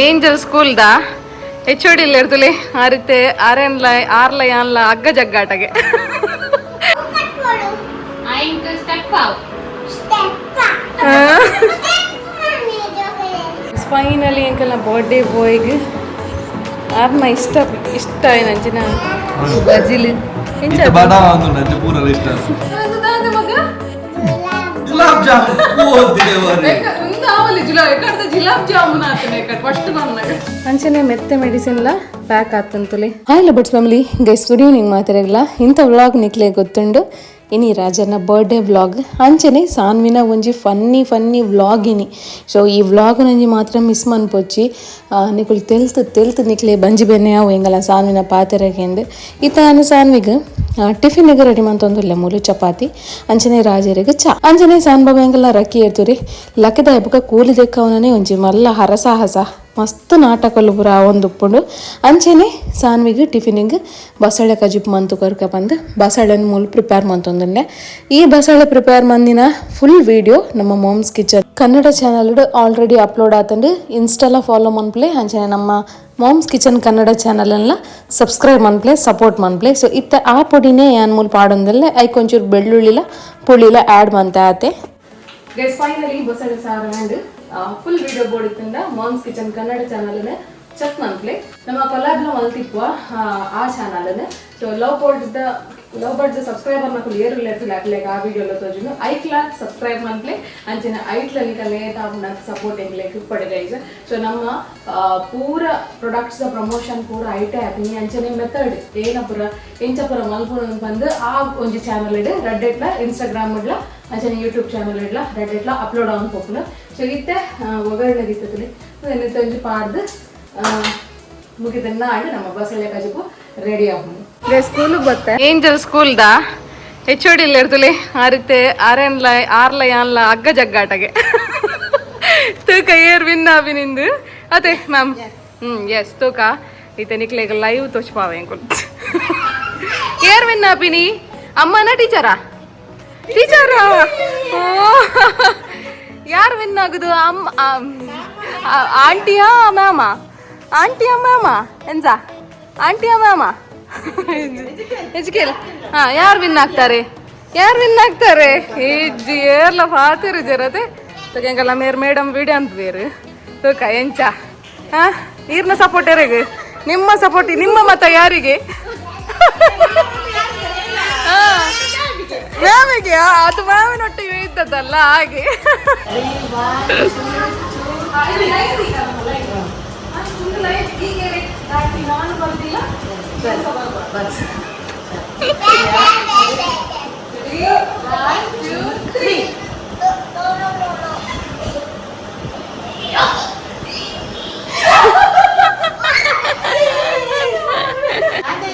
Angel school the H O D ಇರ್ತುಲೆ ಆರಿತೆ ಆರೆನ್ಲ ಆರ್ಲ ಯಾನ್ಲ ಅಗ್ಗ ಜಗ್ಗಾಟಗೆ. Finally ಎಂಕಲ್ನ birthday ಬಾಯ್ಗೆ ಆರ್ನ ಇಷ್ಟ ಇಷ್ಟ ಆಯ್ನಂಚಿನ ಬಜಿಲ್. ಇತ್ತ ಬಡ ಒಂದು ನಂಜು ಪೂರ ಇಷ್ಟ ಗುಲಾಬ್ ಜಾಮೂನ್ ಓದಿದೆ. ಅಂಚನೆ ಮೆತ್ತೆ ಮೆಡಿಸಿನ್ಲ ಪ್ಯಾಕ್ ಆತಂತುಲೆ. ಹಾಯ್ ಲಬಟ್ಸ್ ಫ್ಯಾಮಿಲಿ, ಗೈಸ್, ಗುಡ್ ಈವ್ನಿಂಗ್ ಮಾತಾಡಲ್ಲ. ಇಂಥ ವ್ಲಾಗ್ ನಿಕ್ಲೆ ಗೊತ್ತುಂಡು, ಇನಿ ರಾಜನ ಬರ್ಡೇ ವ್ಲಾಗ್, ಅಂಚನೆ ಸಾನ್ವಿನ ಒಂಜಿ ಫನ್ನಿ ಫನ್ನಿ ವ್ಲಾಗ್ ಇನಿ. ಸೊ ಈ ವ್ಲಾಗ್ ನಂಜಿ ಮಾತ್ರ ಮಿಸ್ ಮನ್ಪೊಚ್ಚಿ. ನಿಕುಲು ತೆಲ್ತು ತೆಲ್ತು ನಿಕ್ಲೆ ಬಂಜಿ ಬೆನ್ನೆ ಅವು ಎಂಗಲ ಸಾನ್ವಿನ ಪಾತೆರಗೆಂದು. ಇತ್ತ ನಾನು ಸಾನ್ವಿಗ್ ಟಿಫಿನ್ಗೆ ರೆಡಿ ಮಂತೊಂದುಲ್ಲೆ ಮೂಲು ಚಪಾತಿ, ಅಂಚನೆ ರಾಜರಿಗೆ ಚಾ. ಅಂಚನೆ ಸಾನ್ ಬಾಬಾ ಎಂಗಲ ರಕ್ಕಿ ಏರ್ತುರಿ ಲಕ್ಕದ ಬುಕ್ಕ ಕೂಲಿ ದೆಕ್ಕವನೇ ಒಂಜಿ ಮಲ್ಲ ಹರಸಾಹಸ, ಮಸ್ತ್ ನಾಟಕಲು ಪೂರ ಆವೊಂದುಪ್ಪುಂಡು. ಅಂಚನೆ ಸಾನ್ವಿಗ್ ಟಿಫಿನಿಗ್ ಬಸಳೆ ಕಜಿಪು ಮಂತು ಕೊರ್ಕ ಬಂದು ಬಸಳೆನ್ ಮೂಲು ಪ್ರಿಪೇರ್ ಮಂತೊಂದುಲ್ಲೆ. ಈ ಬಸಳೆ ಪ್ರಿಪೇರ್ ಮಂದಿನ ಫುಲ್ ವಿಡಿಯೋ ನಮ್ಮ moms kitchen Kannada channel already upload ಆತಂಡು. ಇನ್ಸ್ಟಾಲ ಫಾಲೋ ಮನ್ಪ್ಲೆ, ಅಂಚನೆ ನಮ್ಮ ಮಾಮ್ಸ್ ಕಿಚನ್ ಕನ್ನಡ ಚಾನಲ್ ಎಲ್ಲ ಸಬ್ಸ್ಕ್ರೈಬ್ ಮನ್ಪ್ಲೆ, ಸಪೋರ್ಟ್ ಮನ್ಪ್ಲೆ. ಸೊ ಇತ್ತ ಆ ಪೊಡಿನೇ ಯಾನ್ ಮೂಲು ಪಾಡೊಂದಲ್ಲೆ. ಐಕ್ ಒಂಚೂರು ಬೆಳ್ಳುಳ್ಳಿಲ ಪುಳಿಲ ಆ್ಯಡ್ ಮಂತೆ ಆತೆ. ಗೈಸ್, ಫೈನಲಿ ಬಸಳೆ ಸಾರು ಆ್ಯಂಡ್ ಫುಲ್ ವಿಡಿಯೋ ಬೋಡಿತ್ತಂಡ moms kitchen Kannada channel check ಮನ್ಪ್ಲೆ. ನಮ್ಮ ಕೊಲಾಬ್ಲ ಮಲ್ತಿಪ್ಪುವ ಆ channel. So love birds subscriber ನಕುಲು ಏರು ಇರ್ತಿಲ್ಲ ಅಕ್ಲೆಗ್ ಆ ವಿಡಿಯೋಲ ತೋಜುನು. ಐಕ್ಲಾ ಸಬ್ಸ್ಕ್ರೈಬ್ ಮನ್ಪ್ಲೆ. ಅಂಚನೆ ಐಟ್ಲ ನಿಕಲೆ ತಾಪುನ ಸಪೋರ್ಟ್ ಎಂಗ್ಲೆಗ್ ಇಪ್ಪಡೆ ಗೈಸ್. ಸೊ ನಮ್ಮ ಪೂರ ಪ್ರೊಡಕ್ಟ್ಸ್ ಪ್ರಮೋಷನ್ ಪೂರ ಐಟೆ ಆಪಿನಿ. ಅಂಚನೆ ಮೆಥಡ್ ಏನ ಪೂರ ಎಂಚ ಪೂರ ಮಲ್ಪುನ ಬಂದು ಆ ಒಂಜಿ ಚಾನಲ್ ಇಡ್ ರಡ್ಡೆಟ್ಲ ಇನ್ಸ್ಟಾಗ್ರಾಮ್ ಇಡ್ಲ, ಅಂಚನೆ ಯೂಟ್ಯೂಬ್ ಚಾನಲ್ ಇಡ್ಲ ರಡ್ಡೆಟ್ಲ ಅಪ್ಲೋಡ್ ಆನ್ ಪೋಪುಂಡು. ಸೊ ಇತ್ತೆ ಒಗ್ಗರಣೆ ದಿತ್ತದಲ್ಲಿ ಒಂಜಿ ಪಾಡ್ದು ಮುಗಿದನ್ನ ಆಂಡ್ ನಮ್ಮ ಬಸಳೆ ಕಜಿಪು ರೆಡಿ ಆಪುಂಡು. ಸ್ಕೂಲ್ ಬತ್ತೆ angel school the H O D ಇರ್ತುಲೆ ಆರಿತೆ ಆರೆನ್ಲ ಆರ್ಲ ಯಾನ್ಲ ಅಗ್ಗ ಜಗ್ಗಾಟಗೆ. ತೂಕ ಏರ್ ವಿನ್ ಆಪಿನಿಂದು ಅದೇ ಮ್ಯಾಮ್. ಎಸ್, ತೂಕ ಇತ್ತೆ ನಿಕ್ಲೆಗ್ ಲೈವ್ ತೋಚ್ಪಾವೆ ಎಂಕುಲು. ಏರ್ ವಿನ್ ಆಪಿನಿ, ಅಮ್ಮನ ಟೀಚರಾ? ಟೀಚರಾ? ಓ, ಯಾರು ವಿನ್ ಆಗುದು? ಅಮ್ಮ ಆಂಟಿಯಾ ಮ್ಯಾಮ? ಆಂಟಿಯಾ ಮ್ಯಾಮ? ಎಂಜ, ಆಂಟಿಯಾ ಮ್ಯಾಮ? ಎಜುಕೇಲ್. ಹಾ, ಯಾರು ವಿನ್ ಆಗ್ತಾರೆ? ಯಾರು ವಿನ್ ಆಗ್ತಾರೆ? ಇಜ್ಜಿ ಏರ್ಲ ಫಾತಿರು ಜರತೆ ತೂಕ. ಮೇರ್ ಮೇಡಮ್ ವಿಡಿಯೋ ಅಂತ ಬೇರು. ತೂಕ ಎಂಚ. ಹಾ, ಈರ್ನ ಸಪೋರ್ಟ್ ಯಾರಿಗೆ? ನಿಮ್ಮ ಸಪೋರ್ಟ್, ನಿಮ್ಮ ಮತ ಯಾರಿಗೆ? ಹಾ, ಮ್ಯಾಮಿಗೆ. ಅದು ಮ್ಯಾಮಿನೊಟ್ಟಿಗೆ ಇದ್ದದ್ದಲ್ಲ ಹಾಗೆ.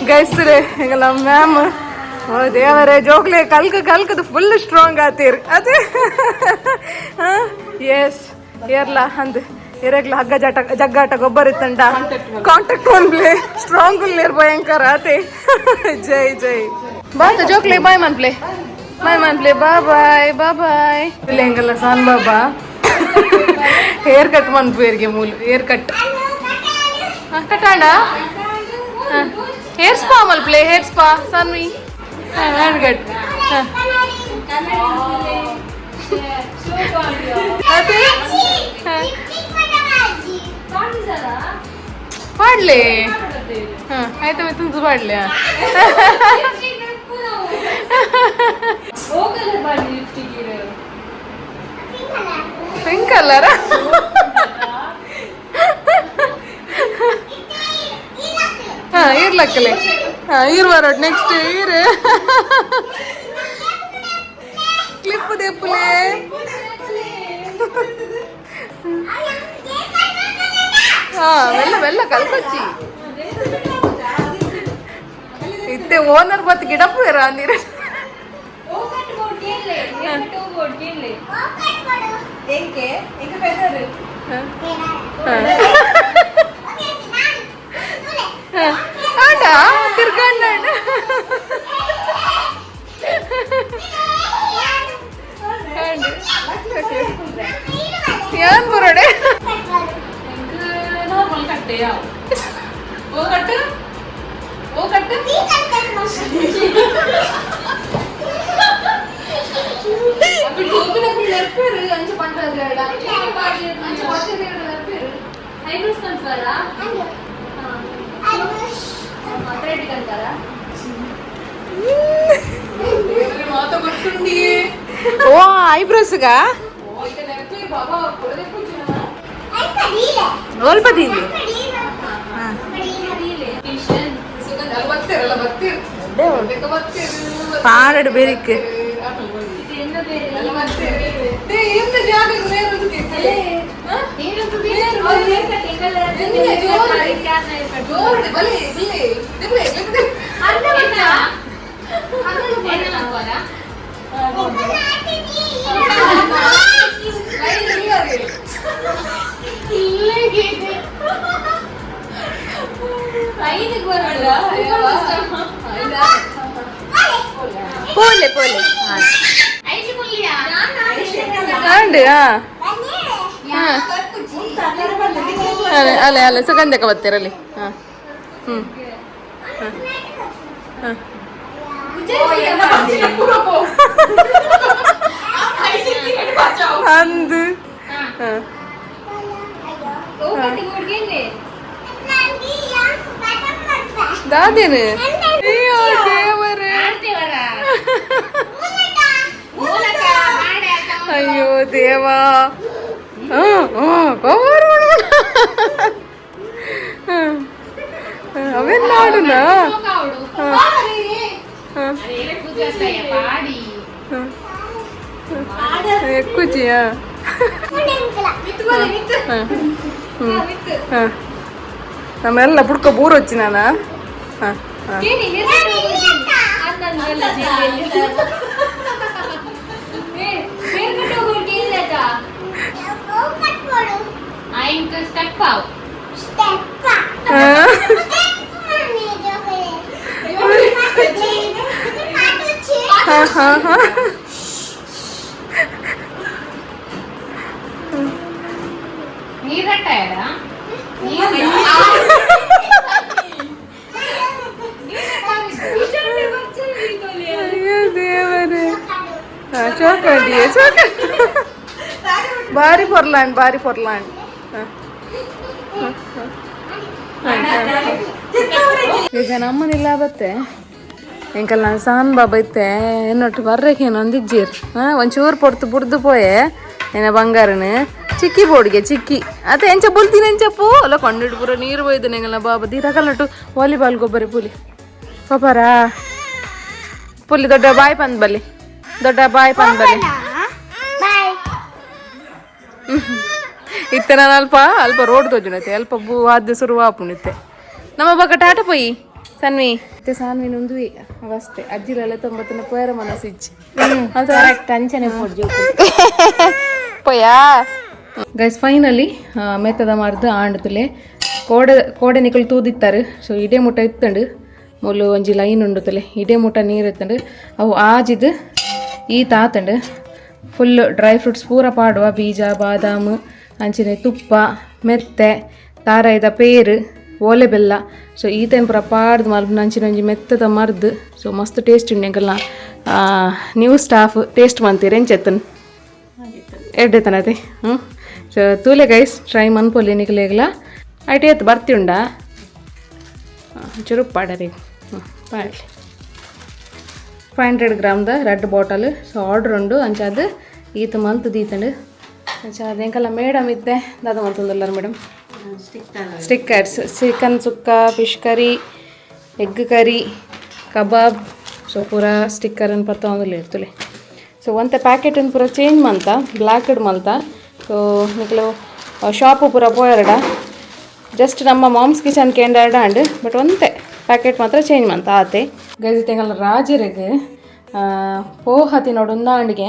ಗೈಸ್ರೆ, ಎಂಗಲ ಮ್ಯಾಮ್. ಓ ದೇವರೇ, ಜೋಕ್ಲೆ ಕಲ್ಕ ಕಲ್ಕದು ಫುಲ್ ಸ್ಟ್ರಾಂಗ್ ಆತೀರ್ ಅದೇ. ಎಸ್, ಏರ್ಲ ಅಂದ್ ಎರೆಗ್ಲ ಹಗ್ಗ ಜಾಟ ಜಗ್ಗಾಟ ಗೊಬ್ಬರ ಇತ್ತಂಡ ಕಾಂಟ್ಯಾಕ್ಟ್ ಒನ್ಪ್ಲೆ. ಸ್ಟ್ರಾಂಗ್ ಉಲ್ಲೇರ್ ಭಯಂಕರ ಆತೆ. ಜೈ ಜೈ ಬಾಯ್ ಜೋಕ್ಲೆ, ಬಾಯ್ ಮನ್ಪ್ಲೆ, ಬಾಯ್ ಮನ್ಪ್ಲೆ, ಬಾ ಬಾಯ್ ಬಾ ಬಾಯ್. ಇಲ್ಲ ಹೆಂಗಲ್ಲ ಸಾನ್ ಬಾಬಾ ಹೇರ್ ಕಟ್ ಮನ್ಪು ಮೂಲು ಹೇರ್ ಕಟ್ ಕಟ್ಟಾಂಡ. ಹೇರ್ ಸ್ಪಾ ಮಲ್ಪ್ಲೆ, hair spa Sanvi hair cut ಅದೇ ಪಾಡ್ಲೆ. ಹಾ, ಆಯ್ತು, ಮಿತ್ತಂದು ಪಾಡ್ಲೆ. Pink colour. ಹಾ, ಇರ್ಲಕ್ಕಲೆ. ಹಾ, ಇರ್ ಬರೋಟ್ ನೆಕ್ಸ್ಟ್ ಇರ್ ಕ್ಲಿಪ್ ದೆಪ್ಪುಲೆ. ಹಾ, ಮೆಲ್ಲ ಮೆಲ್ಲ ಕಲ್ಕೊಚ್ಚಿ. ಇತ್ತೆ ಓನರ್ ಬತ್ ಗಿಡಪ್ಪು ಅಂದಿರ. ಆಟ ತಿರ್ಗಂಡ. ಏನ್ ಬರೋಡೆ? ಓ ಐಬ್ರೋಸ್ಗಾ ಓಲ್ಪದೀನಿ ಪಾಡಡು ಬೇರಿಕ್ ಪೋಲೆ ಪೋಲೆ ಅಂಡ್ ಅಲೆ ಅಲೆ ಅಲೆ ಸುಗಂಧಕ ಬರ್ತೀರಲ್ಲಿ. ಹಾಂ ಹ್ಞೂ ಹಾಂ ಅಂದು ದಾದೇನು ಅಯ್ಯೋ ದೇವರೇ, ಅಯ್ಯೋ ದೇವಾ. ಅವೆಲ್ಲ ಆಡುನ ఎక్కుచియా. ನಮ್ಮೆಲ್ಲ ಬುಡ್ಕ ಬೂರು వచ్చినానా. ಅಯ್ಯೋ ದೇವರೇ, ಚೋಕಂಡಿ ಚೋಕಂಡಿ ಬಾರಿ ಪೊರ್ಲಾಂಡ್ ಬಾರಿ ಪೊರ್ಲಾಂಡ್. ಈಗ ನಮ್ಮನಿಲ್ಲ ಬತ್ತೆ ಎಂಕಲ್ ನಾನು ಸಾನ್ ಬಾಬಾ ಇತ್ತೆ ಎನ್ನೊಟ್ಟು ಬರ್ರಕ್ಕೆ ಒಂದಿಜ್ಜೀರ್. ಹಾಂ, ಒಂಚೂರು ಪೊರ್ತು ಬುಡ್ದು ಪೋಯೆ ಏನ ಬಂಗಾರನು ಚಿಕ್ಕಿ ಬೋಡಿಗೆ ಚಿಕ್ಕಿ ಅತ್ತೆ ಎಂಚ ಬುಲ್ತೀನಿ ಎಂಚಪ್ಪು ಅಲ್ಲ ಕೊಂಡಿಟ್ಟು ಪೂರ ನೀರು ಒಯ್ದು ಎಂಗಲ್ಲ ಬಾಬಾ ದೀರಕಲ್ಲಟ್ಟು ವಾಲಿಬಾಲ್ ಗೊಬ್ಬರಿ ಪುಲಿ ಪಾಪಾರಾ ಪುಲಿ ದೊಡ್ಡ ಬಾಯ್ ಪಂದ್ ಬಲ್ಲಿ ದೊಡ್ಡ ಬಾಯ್ ಪಂದ್ ಬಲ್ಲಿ ಇತ್ತೆ ನಾನು ಅಲ್ಪ ಅಲ್ಪ ರೋಡ್ ತೋಜುನತೆ ಅಲ್ಪ ಬೂ ವಾದ್ಯ ಶುರು ಆಪುಣಿತ್ತೆ ನಮ್ಮ ಬಕ್ಕ ಟಾಟ ಪೋಯಿ ಸನ್ವಿ ಇತ್ತೆ ಸಾನ್ವಿ ನೊಂದುವೆ ಅವಷ್ಟೇ ಅಜ್ಜಿಲೆಲ್ಲ ತೊಂಬತ್ತನ ಪೋಯರ ಮನಸ್ಸು ಇಚ್ಚಿ ಕರೆಕ್ಟ್ ಅಂಚನೆ ಪೋಡ್ಜು. ಪೋಯಾ. ಗೈಸ್, ಫೈನಲಿ ಮೆತ್ತದ ಮಾರ್ದು ಆಂಡತುಲೆ ಕೋಡೆ ಕೋಡೆ ನಿಕುಲು ತೂದಿತ್ತಾರೆ. ಸೊ ಇಡೇ ಮುಟ್ಟ ಇತ್ತಂಡು ಮುಲು ಒಂಜಿ ಲೈನ್ ಉಂಡುತ್ತಲೆ ಇಡೇ ಮುಟ್ಟ ನೀರು ಇತ್ತಂಡು ಅವು ಆಜಿದ್ ಈ ತಾತಂಡು full dry fruits ಪೂರ ಪಾಡುವ ಬೀಜ ಬಾದಾಮ್ ಅಂಚಿನ ತುಪ್ಪ ಮೆತ್ತೆ ತಾರಾಯಿದ ಪೇರು ಓಲೆ ಬೆಲ್ಲ. ಸೊ ಈತೇನು ಪೂರ ಪಾಡ್ದು ಮಲ್ಪುನ ಅಂಚಿನ ಒಂಜಿ ಮೆತ್ತದ ಮರ್ದು. ಸೊ ಮಸ್ತ್ ಟೇಸ್ಟ್ ಉಂಡು. ಎಂಕಲ್ನ new staff taste ಮಂತೀರ್ ಎಂಚೆತ್ತನ್ ಎಡ್ಡೆತನತೆ. ಹ್ಞೂ, ಸೊ ತೂಲೆ ಗೈಸ್, ಟ್ರೈ ಮನ್ಪೊಲಿ ನಿಕಲೆಗ್ಲ ಐಟಿ ಎತ್ತು ಬರ್ತಿ ಉಂಡಾ ಚುರುಪ್ ಪಾಡರಿ. ಹ್ಞೂ, ಪಾಡ್ಲಿ. 500 ಗ್ರಾಮ್ದ red bottle. So order ಉಂಡು ಅಂಚಾದ್ ಈತ ಮಲ್ತ್ ದೀತಂಡು. ಅಂಚ ಎಂಕಲ್ಲ ಮೇಡಮ್ ಇತ್ತೆ ದಾದ ಮಲ್ತೊಂದುಲ್ಲಾರ madam? Stickers, chicken sukka, fish curry, egg curry, kebab. So ಪೂರ ಸ್ಟಿಕ್ಕರ್ ಅನ್ನು ಪತ್ತೊಂದುಲ್ಲ ಇರ್ತುಲೆ. ಸೊ ಒಂತೆ ಪ್ಯಾಕೆಟ್ ಪೂರ ಚೇಂಜ್ ಮಂತ ಬ್ಲ್ಯಾಕ್ಡ್ ಮಲ್ತ. ಸೊ ನಿಕುಲು ಶಾಪ್ ಪೂರ ಪೋಯರಡ ಜಸ್ಟ್ ನಮ್ಮ ಮಾಮ್ಸ್ ಕಿಚನ್ ಕೇಂದ್ರ ಅಂಡ್ ಬಟ್ ಒಂತೆ ಪ್ಯಾಕೆಟ್ ಮಾತ್ರ ಚೇಂಜ್ ಮಂತ ಆತೆ. ಗೈಸ್, ತಿಂಗಳ ರಾಜರಿಗೆ ಪೋಹ ತಿನ್ನೋಡು ಉಂದಾಂಡಿಗೆ.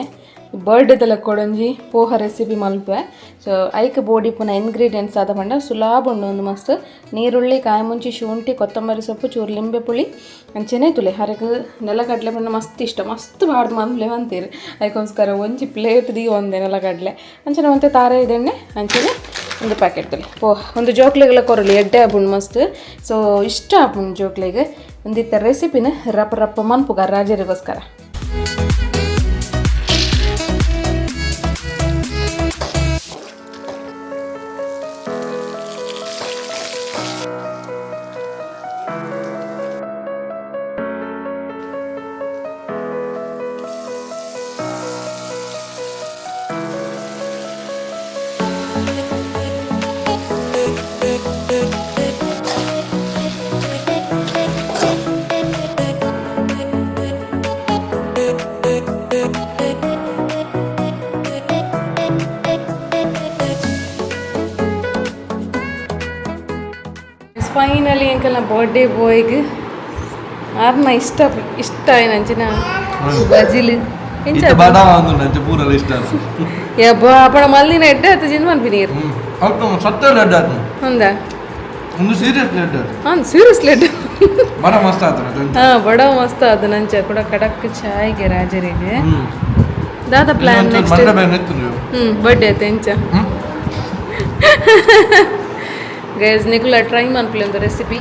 ಬರ್ಡೇದ ಕೊಡೊಂಜಿ ಪೋಹ ರೆಸಿಪಿ ಮಲ್ಪೆ. ಸೊ ಐಕ್ ಬೋಡಿ ಪುನ ಇಂಗ್ರೀಡಿಯೆಂಟ್ಸ್ ಆದ ಪಂಡ ಸುಲಾಭ ಉಂಡು. ಒಂದು ಮಸ್ತ್ ನೀರುಳ್ಳಿ, ಕಾಯಿ ಮುಂಚಿ, ಶುಂಠಿ, ಕೊತ್ತಂಬರಿ ಸೊಪ್ಪು, ಚೂರು ಲಿಂಬೆ ಪುಳಿ, ಅಂಚೆನೇ ತುಲೆ. ಹರಕ್ ನೆಲಕಡಲೆ ಪಂಡ ಮಸ್ತ್ ಇಷ್ಟ, ಮಸ್ತ್ ಬಾರ್ದು ಮನ್ಪ್ಲೆ ಅಂತೀರಿ. ಅದಕ್ಕೋಸ್ಕರ ಒಂಜಿ ಪ್ಲೇಟ್ ದಿ ಒಂದೆ ನೆಲಕಡಲೆ, ಅಂಚನೆ ಒಂತೆ ತಾರೆ ಇದೆಣ್ಣೆ, ಅಂಚನೆ ಒಂದು ಪ್ಯಾಕೆಟ್ ತುಲೆ ಪೋಹ. ಒಂದು ಜೋಕ್ಲೆಗೆಲ್ಲ ಕೊರಲಿ, ಎಡ್ಡೆ ಆಪುಂಡು ಮಸ್ತ್. ಸೊ ಇಷ್ಟ ಆಪುಂಡು ಜೋಕ್ಲೆಗ್. ಒಂದಿತ್ತ ರೆಸಿಪಿನ ರಪ್ಪ ರಪ್ಪ ಮನ್ಪುಗ ರಾಜರಿಗೋಸ್ಕರ. ಫೈನಲಿ ಎಂಕಲ್ನ ಬರ್ಡೇ ಬಾಯ್ಗೆ ಆರ್ನ ಇಷ್ಟ ಇಷ್ಟ ಆಯ್ನಂಚಿನ ಬಜಿಲ್ ಎಂಚ? ಇತ್ತ ಬಡ ಒಂದು ಅಂಚೆ ಪೂರ ಇಷ್ಟ. ಯಬ್ಬ, ಅಪ್ಪಣ ಮಲ್ಲಿನ ಎಡ್ಡೆ ಆತು ಜಿನ್ ಮನ್ಪಿನಿ. ಅವು ಸತ್ತ ಲಡ್ಡು ಆತು. ಹೌದಾ? ಒಂದು ಸೀರಿಯಸ್ ಲಡ್ಡು ಆತು. ಹಾಂ, ಸೀರಿಯಸ್ ಲಡ್ಡು. ಬಡ ಮಸ್ತ್ ಆತು. ಹಾಂ, ಬಡ ಮಸ್ತ್ ಅದು. ನಂಚ ಕೂಡ ಕಡಕ್ ಚಾಯ್ಗೆ ರಾಜರಿಗೆ. ದಾದ ಪ್ಲಾನ್ ನೆಕ್ಸ್ಟ್? ಮಂಡೆ ಬೇಗ ಎತ್ತು ನೀವು. ಬರ್ಡೇ ಆಯ್ತು ಎಂಚ? ಗೈಸ್, ನಿಕುಲ ಟ್ರೈ ಮನ್ಪುಲೆ ಒಂದು ರೆಸಿಪಿ,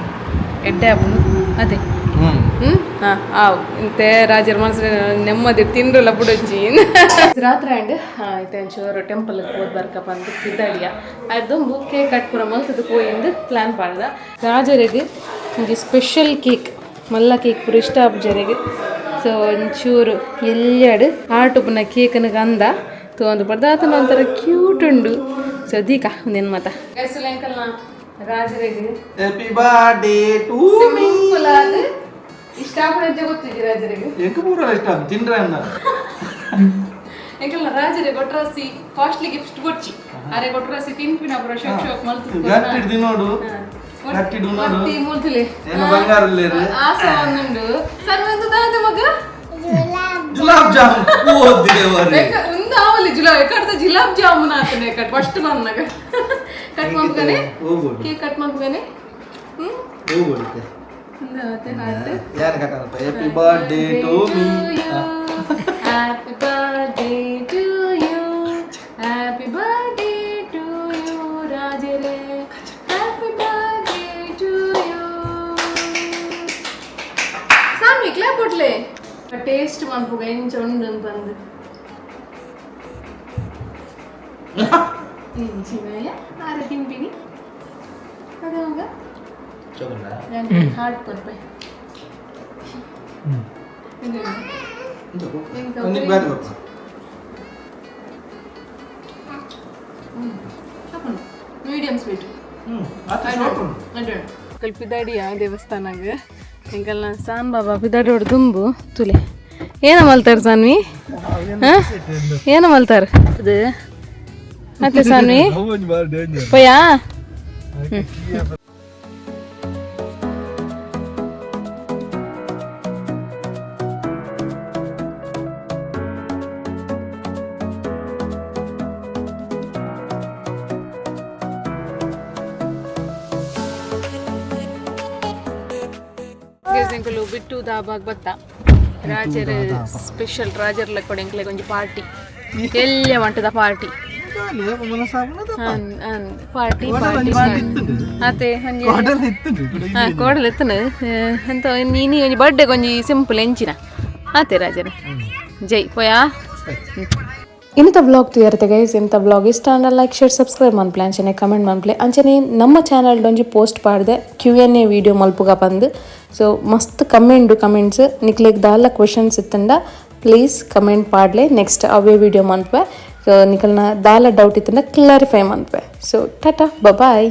ಎಡ್ಡೆ ಆಪುಂಡು ಅದೇ. ಹ್ಮ್. ಹ್ಮ್ ಹಾಂ ಆವ್ ಇಂತೆ ರಾಜರ ಮನಸ್ಸು ನೆಮ್ಮದಿ ತಿಂಡ್ರಲ್ಲ ಬುಡೊಂಜಿ ರಾತ್ರಿ. ಆ್ಯಂಡ್ ಇತ್ತೆ ಒಂಚೂರು ಟೆಂಪಲ್ ಹೋದ್ ಬರ್ಕಪ್ಪ ಅಂತ ಪಿದಾಡಿಯ. ಅದು ಕೇಕ್ ಕಟ್ ಪೂರ ಮಲ್ತದ ಪೋಯಿಂದು ಪ್ಲ್ಯಾನ್ ಪಾಡ್ದ. ರಾಜರಿಗೆ ಒಂಜಿ ಸ್ಪೆಷಲ್ ಕೇಕ್, ಮಲ್ಲ ಕೇಕ್ ಪೂರ ಇಷ್ಟ ಆಪುಜರಿಗೆ. ಸೊ ಒಂಚೂರು ಎಲ್ಯಾಡು ಆಟುಪುನ ಕೇಕನ್ ಗಂಧ ತೋಂದು ಪರ್ದಾತನ ಒಂಥರ ಕ್ಯೂಟ್ ಉಂಡು. ಸೊ ದೀಕ ಒಂದೇನು ಮಾತ ರಾಜರಿಗೆ. Happy birthday to. Simple ಆದ್ ಇಷ್ಟ ಆಪುನ ಗೊತ್ತಿದ್ದಿ ರಾಜರಿಗೆ. ಎಂಕ್ ಪೂರ ಇಷ್ಟ ಆತು ತಿಂಡ್ರೆ ಅಂದ. ಎಂಕಲ್ನ ರಾಜರೇ ಕೊಟ್ರಾಸಿ ಕಾಸ್ಟ್ಲಿ ಗಿಫ್ಟ್ ಕೊಡ್ಚಿ, ಅರೆ ಕೊಟ್ರಾಸಿ ತಿನ್ಪಿನ ಪುರ ಶೋಕ್ ಶೋಕ್ ಮಲ್ತು. ಗಟ್ಟಿಡ್ ತಿನ್ನೋಡು, ಗಟ್ಟಿಡ್ ಉನ್ನೋಡು. ಮೂಲ್ತುಲೆ. ಏನು ಬಂಗಾರ ಇಲ್ಲೇರು. ಆಸೆ ಒಂದುಂಡು ಸಣ್ಣ ದಾದ ಮಗ. ಗುಲಾಬ್ ಜಾಮೂನ್, ಓ ದೇವರೇ. ಒಂದು ಆವಲಿ ಜುಲಾಬ್ ಎಕ್ಕಡ್ದ ಜಿಲಾಬ್ ಜಾಮೂನ್ ಆತನೆ ಕಟ್ ಫಸ್ಟ್ ಬಂದಾಗ ಕಟ್ ಮನ್ಪುಗನೆ. ಹೋಗ್ಬೋದು. ಕೇಕ್ ಕಟ್ ಮನ್ಪುಗನೆ. ಹೋಗ್ಬೋದು. ಒಂದು ಹಾರ್ಟ್. ಯಾರು ಕಟ್ಟಪ್ಪ? Happy birthday to me. Happy birthday to you. Happy birthday to you, ರಾಜರೇ. Happy birthday to you. Sanvi, clap ಕೊಟ್ಲೆ. Taste ಮನ್ಪುಗ ಎಂಚ ಉಂಡು ಅಂತ ಬಂದು. ಎಂಚಿನಯ ಆರ ತಿನ್ಪಿನಿ ಅದೇ ಮಗ. ಹಾರ್ಟ್ ಕೊಡ್ಪೆ. ಒಂದಿಗೆ ಬೇರೆ ಗೊತ್ತಾ? Medium sweet. ಹ್ಮ್ ಆತು, ಶಾರ್ಟ್ ಉಂಟು. ಪಿದಾಡಿಯ ದೇವಸ್ಥಾನಗ ಎಂಕಲ್ನ ಸಾನ್ ಬಾಬಾ ಪಿದಾಡೋಡು ದುಂಬು ತುಲೆ ಏನ ಮಲ್ತಾರ ಸಾನ್ವಿ? ಹಾ? ಏನ ಮಲ್ತಾರ ಅದು ಮತ್ತೆ ಸಾನ್ವಿ? ಪಯ್ಯಾ. ಎಂಕುಲು ಬಿಟ್ಟು ದಾಬಾಗ್ ಬತ್ತ. ರಾಜರ ಸ್ಪೆಷಲ್, ರಾಜರ್ ಲೆಕ್ಕೊಡು ಎಂಕ್ಲೆಗ್ ಒಂಜಿ ಪಾರ್ಟಿ, ಎಲ್ಯ ಮಂಟದ party. Party party ಅತೆ ಒಂಜಿ. ಹಾ, ಕೋಡಲ್ ಎತ್ತನ ಎಂತ ನೀನಿ ಒಂಜಿ ಬರ್ಡೇ ಒಂಜಿ ಸಿಂಪಲ್ ಎಂಚಿನ ಆತೆ ರಾಜರ. ಜೈ ಪೋಯಾ. ಇನ್ನಿತ ವ್ಲಾಗ್ ತೂಯರ್ತೆ ಗೈಸ್. ಇಂಥ ವ್ಲಾಗ್ ಇಷ್ಟ ಅಂದ್ರೆ like, share, subscribe ಮನ್ಪ್ಲೆ, ಅಂಚನೆ ಕಮೆಂಟ್ ಮನ್ಪ್ಲೆ. ಅಂಚನೆ ನಮ್ಮ ಚಾನಲ್ ಒಂಜಿ ಪೋಸ್ಟ್ ಪಾಡ್ದೆ, Q&A video ಮಲ್ಪುಗ ಪಂದ್. ಸೊ ಮಸ್ತ್ ಕಮೆಂಟ್ ಕಮೆಂಟ್ಸ್. ನಿಕ್ಲೆಗ್ ದಾಲ ಕ್ವಶನ್ಸ್ ಇತ್ತಂಡ ಪ್ಲೀಸ್ ಕಮೆಂಟ್ ಪಾಡ್ಲೆ. ನೆಕ್ಸ್ಟ್ ಅವೇ ವಿಡಿಯೋ ಮನ್ಪೆ. ಸೊ ನಿಕಲ್ನ ದಾಲ ಡೌಟ್ ಇತ್ತಂಡ ಕ್ಲಾರಿಫೈ ಮನ್ಪೆ. So Tata, bye.